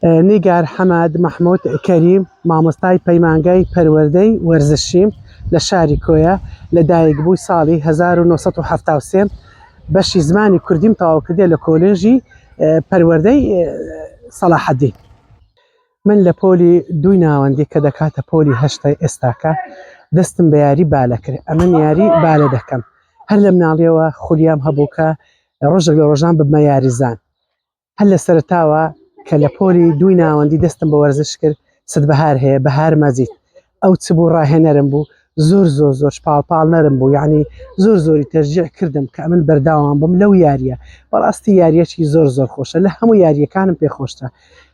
نیگار حەماد مەحمود کەریم، مامۆستای پەیمانگای پەروەردەی وەرزشیم لە شاری کۆیە، لە دایکبووی ساڵی 1973، بەشی زمانی کوردیم تەواوکردیە لە کۆلێژی پەروەردەی سەڵاحەدین. من لە پۆلی دووی ناوەندی کە دەکاتە پۆلی هەشتای ئێستاکە دەستم بە یاری بالە کرد، ئەمن یاری بالە دەکەم، هەر لە مناڵیەوە خولیام هەبوو کە ڕۆژێک لە ڕۆژان ببمە یاریزان. هەر لە سەرەتاوە کە لە پۆلی دووی ناوەندی دەستم بە وەرزش کرد ست بەهار هەیە بەهار مەجید ئەو چ بوو ڕاهێنەرم بوو زۆر زۆر زۆر پاڵ پاڵنەرم بوو یعنی زۆر زۆری تەشجیع کردم کە ئەمن بەرداوام بم لەو یاریە بەڕاستی یاریەکی زۆر زۆر خۆشە لە هەموو یاریەکانم پێ خۆشتە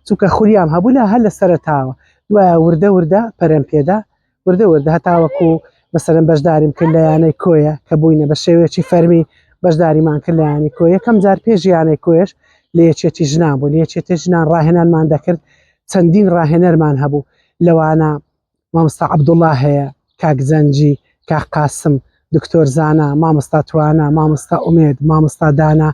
چونکە خولیام هەبوو لە هەر لە سەرەتاوە دوایە وردە وردە پەرەم پێدا وردە وردە هەتاوەکو مەسەلەن بەشداریم کرد لە یانەی کۆیە کە بووینە بە شێوەیەکی فەرمی بەشداریمان کرد لە یانەی کۆیە یەکەم جار پێش یانەی کۆیەش لە یەکێتی ژنان بوو لە یەکێتی ژنان ڕاهێنانمان دەکرد چەندین ڕاهێنەرمان هەبوو لەوانە مامۆستا عەبدوڵا هەیە کاک زەنجی کاک قاسم دکتۆر زانا، مامۆستا توانا، مامۆستا ئومێد، مامۆستا دانا،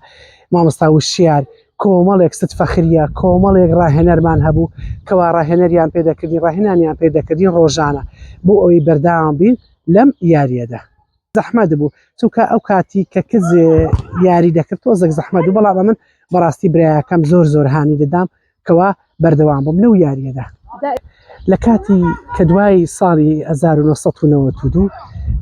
مامۆستا وشیار، کۆمەڵێک ست فەخریە، کۆمەڵێک ڕاهێنەرمان هەبوو کەوا ڕاهێنەریان پێ دەکردین، ڕاهێنانیان پێ دەکردین ڕۆژانە بۆ ئەوەی بەردەوام بین لەم یارییەدا. زەحمەت بوو چونکە ئەو کاتی کە کچ یاری دەکرد تۆزێک زەحمەت بوو، بەڵام ئەمن بەڕاستی برایەکەم زۆر زۆر هانی دەدام کەوا بەردەوام بووم لەو یاریەدا. لە کاتی کە دوای ساڵی 1992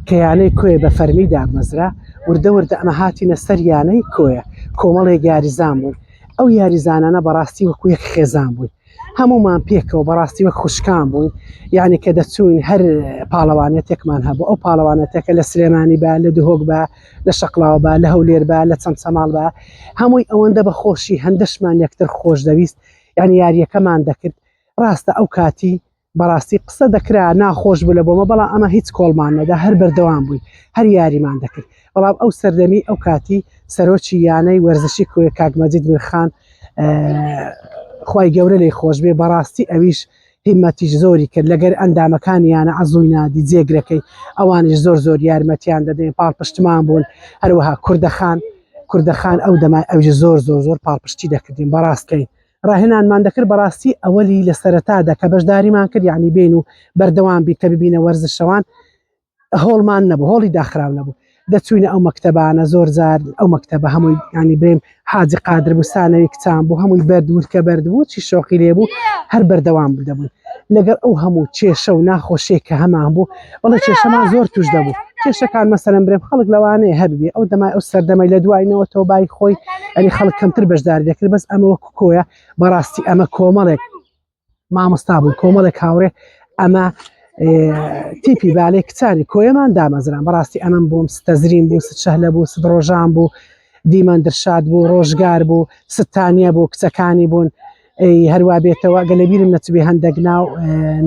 کە یانەی کۆیە بە فەرمی دامەزرا، وردە وردە ئەمە هاتینە سەر یانەی کۆیە، کۆمەڵێک یاریزان بووین، ئەو یاریزانانە بەڕاستی وەکو یەک خێزان بووین، هەموومان پێکەوە بەڕاستی وەک خوشکان بووین، یعنی کە دەچووین هەر پاڵەوانێتێکمان هەبوو، ئەو پاڵەوانێتێکە لە سلێمانی با، لە دهۆک با، لە شەقڵاوە با، لە هەولێر با، لە چەمچەماڵ با، هەمووی ئەوەندە بە خۆشی هەندەشمان یەکتر خۆش دەویست، یعنی یاریەکەمان دەکرد، ڕاستە ئەو کاتی بەڕاستی قسە دەکرا ناخۆش بوو لە بۆمە، بەڵام ئەمە هیچ کۆڵمان نەدا، هەر بەردەوام بووین، هەر یاریمان دەکرد. بەڵام ئەو سەردەمی ئەو کاتی سەرۆکی یانەی وەرزشی کۆیە کاک مەجید میرخان خوای گەورە لێی خۆش بێ، بەڕاستی ئەویش هیمەتیش زۆری کرد لەگەر ئەندامەکانی یانە عەزوی نادی جێگرەکەی ئەوانیش زۆر زۆر یارمەتیان دەدەین پاڵپشتمان بوون هەروەها کوردەخان کوردەخان ئەو دەمای ئەویش زۆر زۆر زۆر پاڵپشتی دەکردین بەڕاستکەین ڕاهێنانمان دەکرد بەڕاستی ئەوەلی لە سەرەتادا کە بەشداریمان کرد یعنی بین و بەردەوام بی کە ببینە وەرزشەوان هۆڵمان نەبوو هۆڵی داخراو نەبوو دەچوینە ئەو مەکتەبانە زۆر جار ئەو مەکتەبە هەمووی ینی برێم حاجی قادر بوو سانەوی کچان بوو هەمووی بەرد ورکە بەرد بوو چی شۆقی لێ بوو هەر بەردەوام بوو دەبوون لەگەڵ ئەو هەموو کێشە و ناخۆشیە کە هەمان بوو بەڵێ کێشەمان زۆر توش دەبوو کێشەکان مەسەلەن برێم خەڵک لەوانەیە هەبێ ئەو دەمای ئەو سەردەمەی لە دوایینەوە تۆبای خۆی ئەنی خەڵک کەمتر بەشداری دەکرد بەس ئەمە وەکو کۆیە بەڕاستی ئەمە کۆمەڵێک مامۆستا بوون کۆمەڵێک هاوڕێ ئەمە تیپی بالێ کچانی کۆیەمان دامەزران بەڕاستی ئەمەم بووم ستەزرین بوو ست شەهلە بوو ست ڕۆژان بوو دیمەن درشاد بوو ڕۆژگار بوو ستانیە بوو کچەکانی بوون هەروە بێتەوە گە لەبیرم نەچبێ هەندێک ناو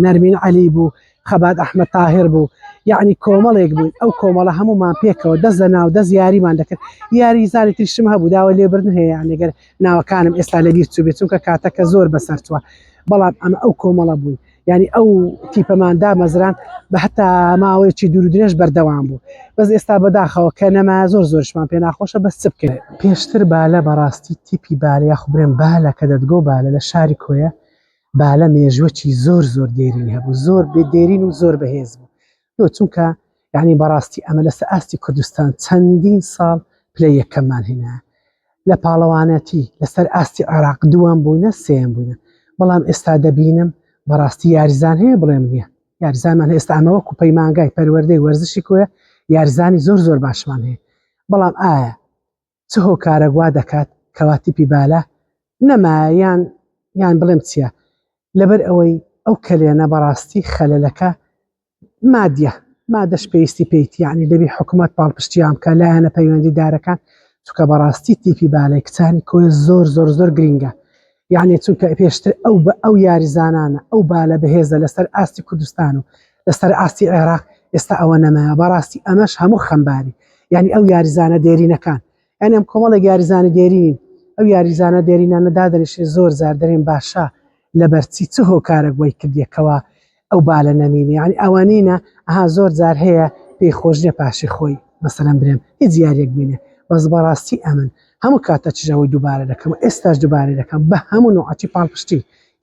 نەرمین عەلی بوو خەبات ئەحمەد تاهر بوو یعنی کۆمەڵێک بووین ئەو کۆمەڵە هەمومان پێکەوە دەست لە ناو دەست یاریمان دەکرد یاری زانی تریشم هەبوو داوە لێبردن هەیە یعنی گەر ناوەکانم ئێستا لەبیر چوو بێت چونکە کاتەکە زۆر بەسەر چووە بەڵام ئەمە ئەو کۆمەڵە بووین یعنی ئەو تیپەمان دامەزران بە هەتا ماوەیەکی دوور درێژ بەردەوام بوو بەس ئێستا بەداخەوە کە نەما زۆر زۆرشمان پێ ناخۆشە بەس چ بکەین پێشتر بالە بەڕاستی تیپی بالە یاخو برێن بالە کە دەتگۆ بالە لە شاری کۆیە بالە مێژوەکی زۆر زۆر دێرین هەبوو زۆر بێ دێرین و زۆر بەهێز بوو لۆ چونکە یعنی بەڕاستی ئەمە لەسەر ئاستی کوردستان چەندین ساڵ پلەی یەکەممان هێنا لە پاڵەوانەتی لەسەر ئاستی عێراق دووەم بووینە سێیەم بووینە بەڵام ئێستا دەبینم بەڕاستی یاریزان هەیە بڵێم نییە یاریزانمان ئێستا ئەمە وەکو پەیمانگای پەروەردەی وەرزشی کۆیە یاریزانی زۆر زۆر باشمان هەیە بەڵام ئایا چ هۆکارەک وا دەکات کەوا تیپی بالە نەمایە یان یان بڵێم چییە لەبەر ئەوەی ئەو کەلێنە بەڕاستی خەلەلەکە مادیە مادەش پێویستی پێیتی یعنی دەبی حکوومەت پاڵپشتیان بکە لایەنە پەیوەندی دارەکان چونکە بەڕاستی تیپی بالای کچانی کۆیە زۆر زۆر زۆر گرینگە یعنی چونکە پێشتر ئەو بە ئەو یاریزانانە ئەو بالە بەهێزە لەسەر ئاستی کوردستان و لەسەر ئاستی عێراق ئێستا ئەوە نەمایە بەڕاستی ئەمەش هەموو خەمباری یعنی ئەو یاریزانە دێرینەکان یعنی ئەم کۆمەڵێک یاریزانی دێرینین ئەو یاریزانە دێرینانە دادەنیشین زۆر جار دەرێن باشە لەبەرچی چ هۆکارێک وای کردیە کەوا ئەو بالە نەمینێ یعنی ئەوە نینە ئەها زۆر جار هەیە پێی خۆش نیە پاشی خۆی مەسەلەن برێم هیچ یاریەک بینێ بەس بەڕاستی ئەمن هەموو کاتە چژەوەی دووبارە دەکەم و ئێستاش دووبارە دەکەم بە هەموو نوعەتی پاڵپشتی.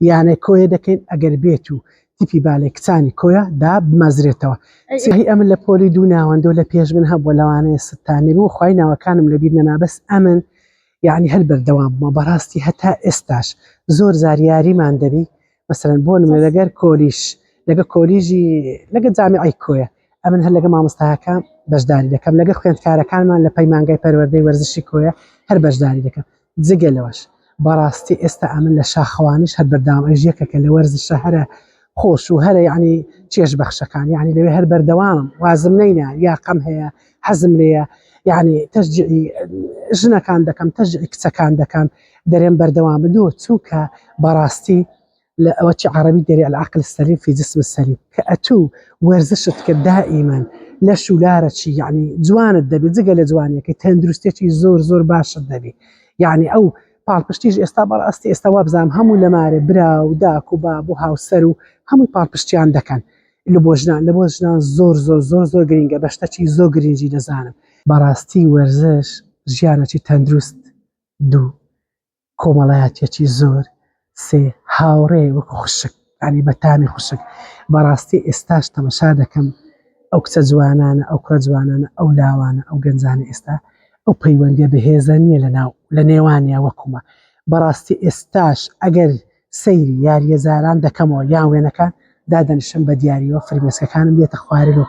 یانەی کۆیە دەکەین ئەگەر بێت و تیپی بالەی کچانی کۆیە دابمەزرێتەوە. هی ئەمن لە پۆلی دوو ناوەندۆ لە پێش من هەبووە لەوانەیە ستانی بوو خوای ناوەکانم لەبیر نەما بەس ئەمن یعنی هەر بەردەوام بوومە بەڕاستی هەتا ئێستاش زۆر جار یاریمان دەبی مەسەلەن بۆ نمونە لەگەر کۆلیژ لەگە کۆلیژی لەگە جامیعەی کۆیە ئەمن هەر لەگە مامۆستاکان بەشداری دەکەم لەگە خوێندکارەکانمان لە پەیمانگای پەروەردەی وەرزشی کۆیە هەر بەشداری دەکەم جگە لەوەش بەڕاستی ئێستا ئەمن لە شاخەوانیش هەر بەردەوام ئەویش یەکێکە لە وەرزشە هەرە خۆش و هەرە یعنی چێژ بەخشەکان یعنی لەوێ هەر بەردەوامم وازم نەینا یاقەم هەیە حەزم لێیە یعنی تەشجیعی ژنەکان دەکەم تەشجیعی کچەکان دەکەم دەرێم بەردەوام بن دۆ چونکە بەڕاستی لە ئەوە چی عەڕەبی دەرێ العقل السلیم فی جسم السلیم کە ئەتوو وەرزشت کرد دائیمەن لەش و لارە چی یعنی جوانت دەبی جگە لە جوانیەکەی تەندروستێکی زۆر زۆر باشت دەبی یعنی ئەو پاڵپشتیش ئێستا بەڕاستی ئێستا وابزانم هەموو لەمارێ برا و داک و باب و هاوسەر و هەمووی پاڵپشتیان دەکەن لە بۆ ژنان لە بۆ ژنان زۆر زۆر زۆر زۆر گرینگە بە شتەکی زۆر گرینگی دەزانم بەڕاستی وەرزش ژیانەکی تەندروست دوو کۆمەڵایەتیەکی زۆر سێ هاوڕێ وەکو خوشک یانی بە تامی خوشک بەڕاستی ئێستاش تەمەشا دەکەم ئەو کچە جوانانە ئەو کوڕە جوانانە ئەو لاوانە ئەو گەنجانە ئێستا ئەو پەیوەندیە بەهێزە نییە لە ناو لە نێوانیا وەکومە بەڕاستی ئێستاش ئەگەر سەیری یاریە جاران دەکەمەوە یان وێنەکان دادەنیشم بە دیاریەوە فرمێسکەکانم دێتە خوارن و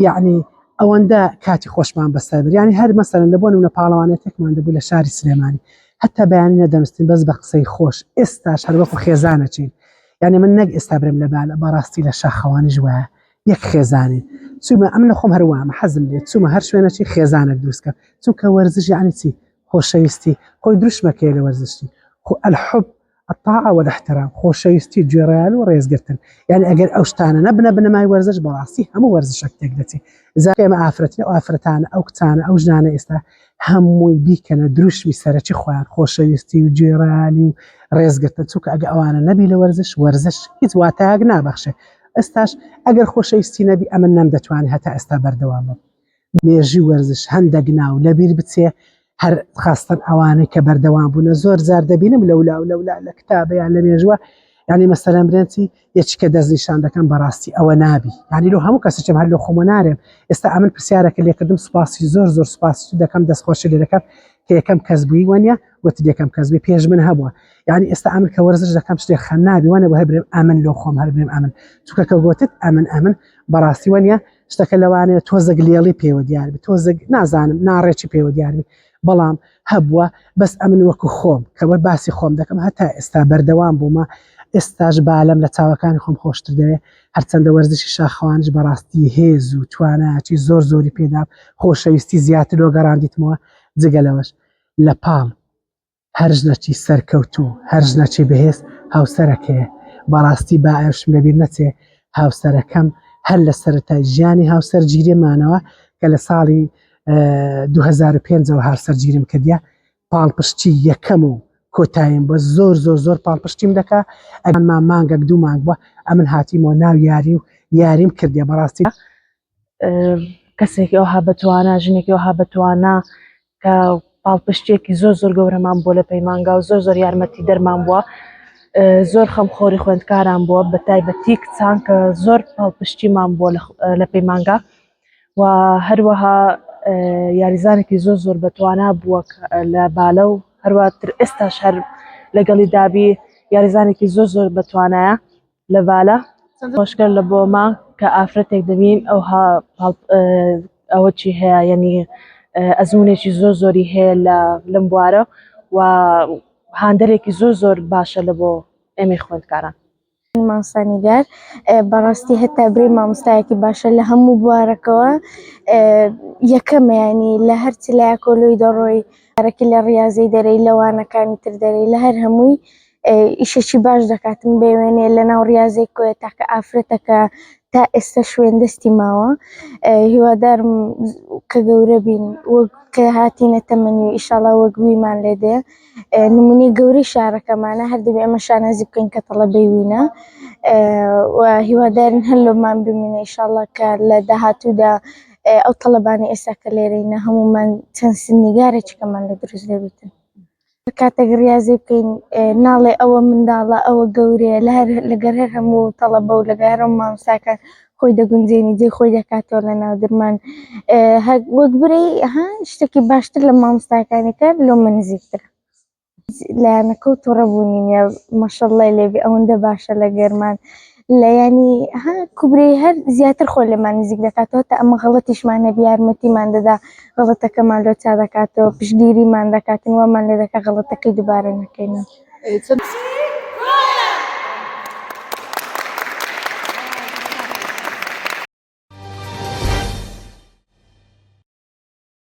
یعنی ئەوەندە کاتی خۆشمان بەسەر برد یعنی هەر مەسەلەن لە بۆ نمونە پاڵەوانێتێکمان دەبوو لە شاری سلێمانی هەتا بەیانی نەدەنووستین بەس بە قسەی خۆش ئێستاش هەر وەکو خێزانەچین یعنی من نەک ئێستا برم لە بالە بەڕاستی لە شاخەوانیش وایە یەک خێزانین چوومە ئەم لە خۆم هەروامە حەزم لێ چوومە هەر شوێنەچی خێزانێک دروستکەم چونکە وەرزش یعنی چی خۆشەویستی خۆی دروشمەکەی لە وەرزشی خۆ الحب الطاعە والاحترام، خۆشەویستی، گوێڕایەڵی و ڕێزگرتن، یانی ئەگەر ئەو شتانە نەبنە بنەمای وەرزش بەڕاستی هەموو وەرزشەک تێک دەچێ. جا ئێمە ئافرەتین ئەو ئافرەتانە ئەو کچانە ئەو ژنانە ئێستا هەمووی بیکەنە دروشمی سەرەکی خۆیان خۆشەویستی و گوێڕایەڵی و ڕێزگرتن چونکە ئەگە ئەوانە نەبی لە وەرزش وەرزش هیچ واتایەک نابەخشێ ئێستاش ئەگەر خۆشەویستی نەبی ئەمن نەمدەتوانی هەتا ئێستا بەردەوام بم. مێژوی وەرزش هەندەک ناو لەبیر بچێ هەر خاستەن ئەوانەی کە بەردەوام بوونە زۆر جار دەبینم لەولا و لەولا لە کتابە یان لە مێژوە یعنی مەسەلەن برێن چی یەکی کە دەستنیشان دەکەم بەڕاستی ئەوە نابی یعنی لۆ هەموو کەسێکم هەر لۆ خۆمە نارێم ئێستا ئەمن پرسیارەکە لێکردم سوپاسی زۆر زۆر سوپاسی دەکەم دەستخۆشی لێ دەکەم کە یەکەم کەس بووی وەنیە وتت یەکەم کەس بووی پێش من هەبووە یعنی ئێستا ئەمن کە وەرزش دەکەم شتێک خەم نابی وەنە بۆ هەر برێم ئەمن لۆ خۆم هەر برێم ئەمن چونکە کە گوتت ئەمن ئەمن بەڕاستی وەنیە شتەکە لەوانەیە تۆزێک لێڵی پێوە دیار بێت تۆزێک نازانم ناڕێکی پێوە دیار بێت بەڵام هەبووە بەس ئەمن وەکو خۆم کە وەر باسی خۆم دەکەم هەتا ئێستا بەردەوام بوومە ئێستاش بالەم لە چاوەکانی خۆم خۆشتر دەوێ هەرچەندە وەرزشی شاخەوانیش بەڕاستی هێز و توانایەکی زۆر زۆری پێدا خۆشەویستی زیاتر لۆ گەڕاندیتمەوە جگە لەوەش لە پاڵ هەر ژنەکی سەرکەوتوو، هەر ژنەکی بەهێز هاوسەرەکەیە. بەڕاستی با ئەوشم لەبیر نەچێ هاوسەرەکەم هەر لە سەرەتای ژیانی هاوسەرگیریمانەوە کە لە ساڵی 2005 ەوە هاوسەرگیریم کردیە پاڵپشتی یەکەم و کۆتاییم بووە زۆر زۆر زۆر پاڵپشتیم دەکا ئەگەر مانگەک دوو مانگ بووە ئەمن هاتیمەوە ناو یاری و یاریم کردیە بەڕاستی کەسێکی ئەوها بەتوانا ژنێکی ئەوها بەتوانا کە پاڵپشتێکی زۆر زۆر گەورەمان بووە لە پەیمانگا و زۆر زۆر یارمەتی دەرمان بووە زۆر خەمخۆری خوێندکاران بووە بە تایبەتی کچان کە زۆر پاڵپشتیمان بووە لە پەیمانگا و هەروەها یاریزانێکی زۆر زۆر بەتوانا بووە لە بالە و هەروەتر ئێستاش هەر لەگەڵی دابی یاریزانێکی زۆر زۆر بەتوانایە لە بالە خۆشکەر لە بۆما کە ئافرەتێک دەبین ئەوها ئەوە چی هەیە یعنی ئەزمونێکی زۆر زۆری هەیە لە لەم بوارە و هاندەرێکی زۆر زۆر باشە لە بۆ ئێمەی خوێندکاران. مامۆستا نیگار بەڕاستی هەتا برێ مامۆستایەکی باشە لە هەموو بوارەکەوە یەکەمە ینی لە هەرچ لایەکۆ لۆی دەڕۆی ڕێکی لە ڕاضەی دەرەی لە وانەکانی تر دەرەی لە هەر هەمووی ئیشێکی باش دەکاتن بێ وێنەیە لە ناو ڕاضەی کۆیە تاکە ئافرەتەکە تا ئێستا شوێن دەستی ماوە هیوادارم کە گەورە بین وەک کە هاتینە تەمەنی و ئیشاڵا وەک ویمان لێ دێ نمونەی گەورەی شارەکەمانە هەر دەبێ ئێمە شانازی بکەین کە تەڵەبەی وینە و هیوادارین هەر لۆمان بمینە ئیشاڵا کە لە داهاتوودا ئەو تەڵەبانەی ئێستا کە لێرەینە هەموومان چەند سنیگارێکیکەمان لە دروست دەبیتن. کاتێک ڕیازی بکەین ناڵێ ئەوە منداڵە ئەوە گەورەیە لە هەر لەگەر هەر هەموو تەڵەبە و لەگەر هەر هەموو مامۆستاکان خۆی دەگونجێنی جێی خۆی دەکاتەوە لە ناو درمان هەر وەک برێی ها شتێکی باشتر لە مامۆستاکانی کە لۆمە نزیکترە لایەنەکە و توڕە بوونی نییە مەشەڵڵای لێبێ ئەوەندە باشە لە گەرمان لە یانی ها کوبرەی هەر زیاتر خۆ لێمان نزیک دەکاتەوە تا ئەمە غەڵەتیشمان هەبی یارمەتیمان دەدا غەڵەتەکەمان لۆ چا دەکاتەوە پشتگیریمان دەکاتن وامان لێ دەکات غەڵەتەکەی دووبارە نەکەینەوە.